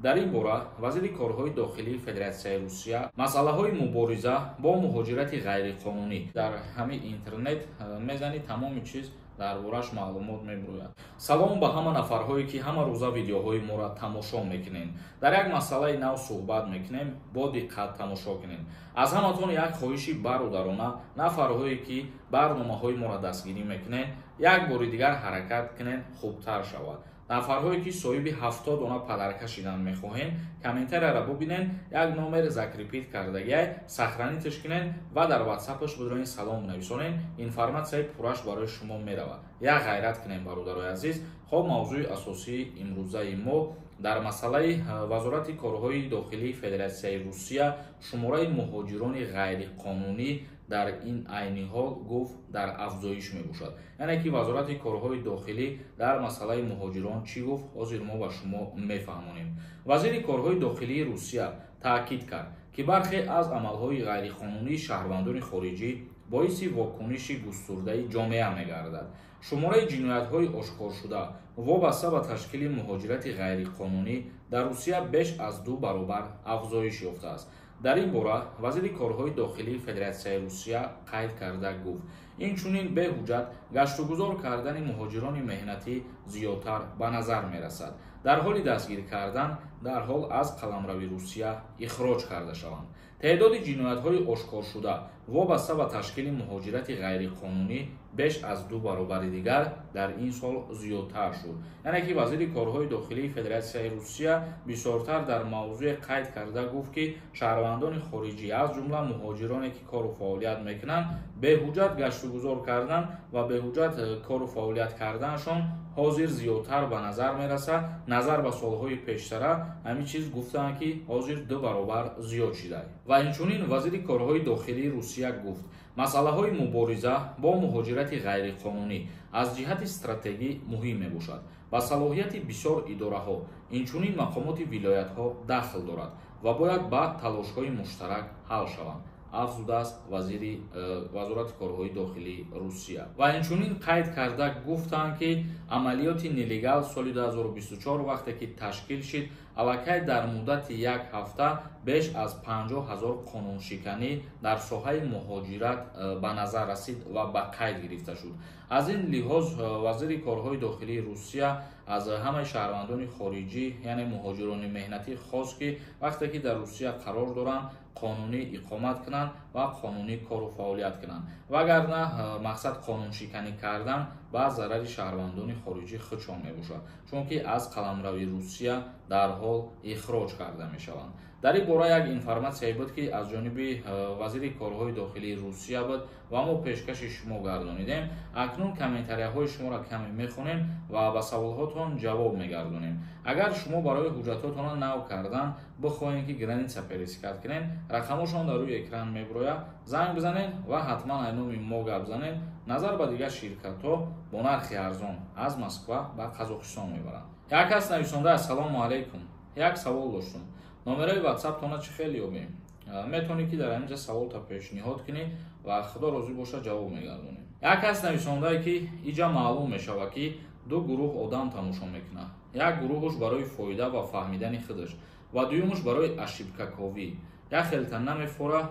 Дар ин бора вазири корҳои дохилии Федератсияи Русия масъалаҳои мубориза бо муҳоҷирати ғайриқонунӣ дар ҳамин интернет мезанӣ, тамоми чиз дар бораш маълумот мебурӯяд. Салом ба ҳама нафарҳое, ки ҳама рӯза видеоҳои моро тамошо мекунед. Дар як масъалаи нав суҳбат мекунем, бо диққат тамошо кунед. Аз ҳаматон як хоҳиши бародарона: нафарҳое, ки барномаҳои моро дастгирӣ мекунед, як бори дигар ҳаракат кунед, хубтар шавад. Нафарҳое, ки соҳиби 70 дона подарка шидан мехоҳем, комментарияро бубинед, як номер закрепить кардагиай, сохранить кунед ва дар ватсапаш бидроин, салом нависонед, информатсияи пурраш барои шумо меравад. Як ғайрат кунем, бародарои азиз. Хоб, мавзӯи асосии имрӯзаи мо дар масъалаи Вазорати корҳои дохилии Федератсияи Русия шумораи муҳоҷирони ғайриқонунӣ дар ин айни ҳол гуфт дар афзоиш мебошад. Яъне ки Вазорати корҳои дохилӣ дар масъалаи муҳоҷирон чӣ гуфт, ҳозир мо ба шумо мефаҳмонем. Вазири корҳои дохилии Русия таъкид кард, ки бархе аз амалҳои ғайриқонунии шаҳрвандони хориҷӣ боиси вокуниши густурдаи ҷомеа мегардад. Шумораи ҷиноятҳои ошкоршуда вобаста ба ташкили муҳоҷирати ғайриқонунӣ дар Русия беш аз 2 баробар афзоиш ёфтааст. Дар ин бора вазири корҳои дохилии Федератсияи Русия қайд карда гуфт, инчунин беҳуҷҷат гаштугузор кардани муҳоҷирони меҳнатӣ зиёдтар ба назар мерасад. Дар ҳоли дастгир кардан дарҳол аз қаламрави Русия ихроҷ карда шаванд. Теъдоди ҷиноятҳои ошкоршуда вобаста ба ташкили муҳоҷирати ғайриқонунӣ беш аз 2 баробари дигар дар ин сол зиёдтар шуд. Яъне ки вазири корҳои дохилии Федератсияи Русия бисёртар дар мавзӯе қайд карда гуфт, ки шаҳрвандони хориҷӣ, аз ҷумла муҳоҷироне, ки кору фаъолият мекунанд, беҳуҷҷат гаштугузор кардан ва беҳуҷҷат кору фаъолият карданашон ҳозир зиёдтар ба назар мерасад. Назар ба солҳои пештара ҳамин чиз гуфтанд, ки ҳозир 2 баробар зиёд шуда. Ва инчунин вазири корҳои дохилии Русия гуфт, масъалаҳои мубориза бо муҳоҷирати ғайриқонунӣ аз ҷиҳати стратегӣ муҳим мебошад. Ба салоҳияти бисёр идораҳо, инчунин мақомоти вилоятҳо дахл дорад ва бояд ба талошҳои муштарак ҳал шаванд, афзудааст вазири Вазорати корҳои дохилии Русия. Ва инчунин қайд карда гуфтанд, ки амалиёти нелегал соли 2024 вақте ки ташкил шид, аллакай дар муддати як ҳафта беш аз 50 ҳазор қонуншиканӣ дар соҳаи муҳоҷират ба назар расид ва ба қайд гирифта шуд. Аз ин лиҳоз вазири корҳои дохилии Русия аз ҳамаи шаҳрвандони хориҷӣ, яъне муҳоҷирони меҳнатӣ хост, ки вақте ки дар Русия қарор доранд, қонунӣ иқомат кунанд ва қонунӣ кору фаъолият кунанд, вагарна мақсад қонуншиканӣ кардан ба зарари шаҳрвандони хориҷӣ худшон мебошад, чунки аз қаламрави Русия дарҳол ихроҷ карда мешаванд. Дар ин бора як информатсияе буд, ки аз ҷониби вазири корҳои дохилии Русия буд ва мо пешкаши шумо гардонидем. Акнун комментарияҳои шуморо каме мехонем ва ба саволҳотон ҷавоб мегардонем. Агар шумо барои ҳуҷҷатҳотонро нав кардан бихоҳем, ки граница пересекать кунед, рақамошон дар рӯи экран мебурояд, занг бизанед ва ҳатман аз номи мо гап занед. Назар ба дигар ширкатҳо бо нархи арзон аз Москва ба Қазоқистон мебаранд. Як кас нависонда: ассалому алайкум, як савол доштум, номерои ватсаптона чӣ хел ёбем? Метавонӣ, ки дар ҳаминҷа саволта пешниҳод кунӣ ва Худо розӣ бошад, ҷавоб мегардонем. Як кас нависондае, ки иҷа маълум мешавад, ки ду гурӯҳ одам тамошо мекунад: як гурӯҳуш барои фоида ва фаҳмидани худаш ва дуюмуш барои ошибкаковӣ. Як хелта намефора,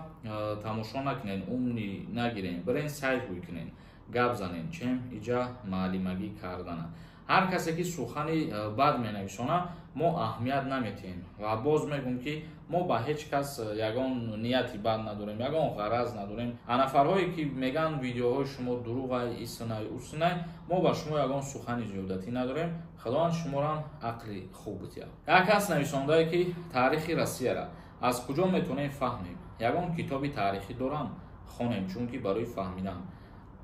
тамошо накунед, умнӣ нагирен, бирен сайт ҳуй кунен, гап занен, чем иҷа маълимагӣ кардана. Ҳар касе ки сухани бад менависонад, мо аҳамият наметиҳем ва боз мегӯм, ки мо ба ҳеҷ кас ягон нияти бад надорем, ягон ғараз надорем. А нафарҳое, ки мегӯянд, видеоҳои шумо дурӯғай, исинай, усинай, мо ба шумо ягон сухани зиёдатӣ надорем. Худованд шуморам ақли хуб битиҳад. Як кас нависондае, ки таърихи Россияра аз куҷо метавонем фаҳмем? Ягон китоби таърихӣ дорам, хонем, чунки барои фаҳмидан.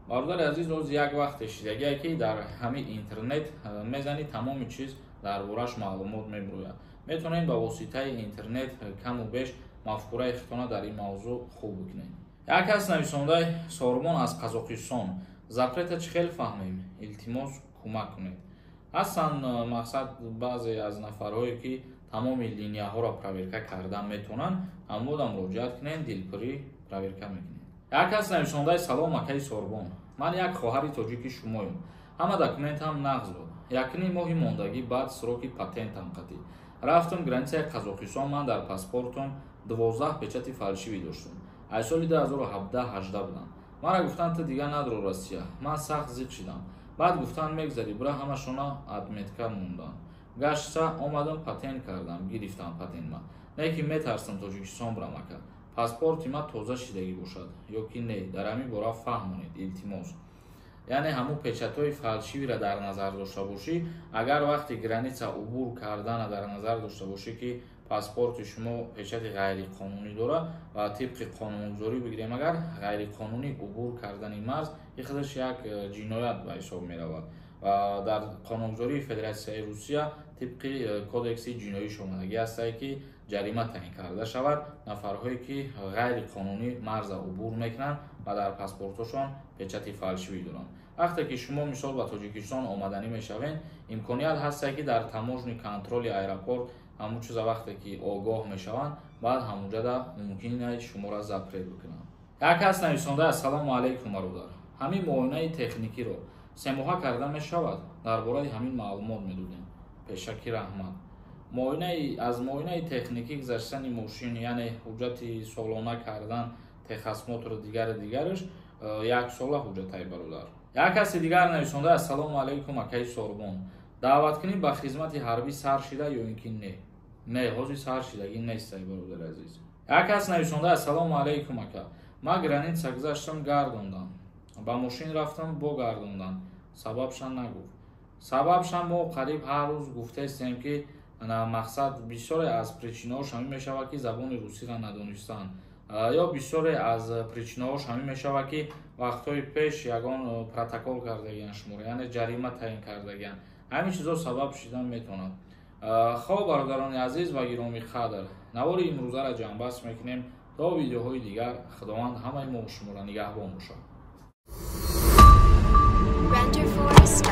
Бародари азиз, оз як вақте шидагие, ки дар ҳамин интернет мезанӣ, тамоми чиз дар бораш маълумот мебурӯяд. Метавонед ба воситаи интернет каму беш мафкураи худтона дар ин мавзӯъ хуб бикунед. Як кас нависондаи: Сормон аз Қазоқистон, запрета чӣ хел фаҳмем? Илтимос, кӯмак кунед. Ҳастанд, мақсад, баъзе аз нафарҳое, ки тамоми линияҳоро проверка кардан метавонанд, ҳамводам муроҷиат кунед, дилпурӣ проверка мекунед. Як кас нависондаи: салом, акаи Сорбон, ман як хоҳари тоҷики шумоем, ҳама документам нағз буд, якним моҳи мондагӣ баъд сроки патентам қатӣ. Рафтам границаи Қазоқистон, ман дар паспортам 12 печати фальшивый доштам. Аз соли 2017-18 будам. Мара гуфтанд, ту дигар надро Россия. Ман сахт зиқ шидам. Баъд гуфтанд, мегзари, бура, ҳамашона отметка монданд. Гашта омадам, патент кардам, гирифтам патентма. Не ки метарсам Тоҷикистон бурам, ака. Паспорти ма тоза шидагӣ бошад ё ки не, дар ҳамин бора фаҳмонед, илтимос. Яъне ҳамун печатҳои фальшивыйра дар назар дошта бошӣ, агар вақти граница убур кардана дар назар дошта бошӣ, ки паспорти шумо печати ғайриқонунӣ дорад ва тибқи қонунгузорӣ бигирем, агар ғайриқонунӣ убур кардани марз ин худаш як ҷиноят ба ҳисоб меравад ва дар қонунгузории Федератсияи Русия тибқи кодекси ҷиноӣ омадагӣ ҳастае, ки ҷарима таъин карда шавад нафарҳое, ки ғайриқонунӣ марза убур мекунанд ва дар паспортҳошон печати фальшивый доранд. Вақте ки шумо, мисол, ба Тоҷикистон омаданӣ мешавед, имконият ҳастае, ки дар таможенный контроли аэропорт ҳамун чиза вақте ки огоҳ мешаванд, баъд ҳамунҷода мумкин шуморо запрет бикунанд. Як кас нависонда: «Ассалому алайкум, бародар, ҳамин муоинаи техникиро 3 моҳа карда мешавад? Дар бораи ҳамин маълумот медодем, пешакӣ раҳмат». Муоинаи аз муоинаи техникӣ гузаштани мошин, яъне ҳуҷҷати солона кардан, техосмотр, дигари дигараш, яксола ҳуҷҷатай, бародар. Як каси дигар нависонда: «Ассалому алайкум, акаи Сорбон, даъваткунӣ ба хизмати ҳарбӣ сар шида ё ин ки не?» Не, ҳозир сар шидагӣ нестай, бародари азиз. Як кас нависонда: «Ассалому алайкум, ака, ман граница гузаштам, гардондам, ба мошин рафтам, бо гардондам, сабабша нагуфт». Сабабша мо қариб ҳар рӯз гуфтаистем, ки мақсад бисёре аз причинаҳош ҳамин мешавад, ки забони русиро надонистан, ё бисёре аз причинаҳош ҳамин мешавад, ки вақтҳои пеш ягон протокол кардагиян шуморо, яъне ҷарима таъин кардагиян. Ҳамин чизо сабаб шидан метавонад. Хоб, бародарони азиз ва гиромӣ қадр, навори имрӯзаро ҷамъбаст мекунем. То видеоҳои дигар Худованд ҳамаи мо шуморо нигаҳбон бошад. Render Forest.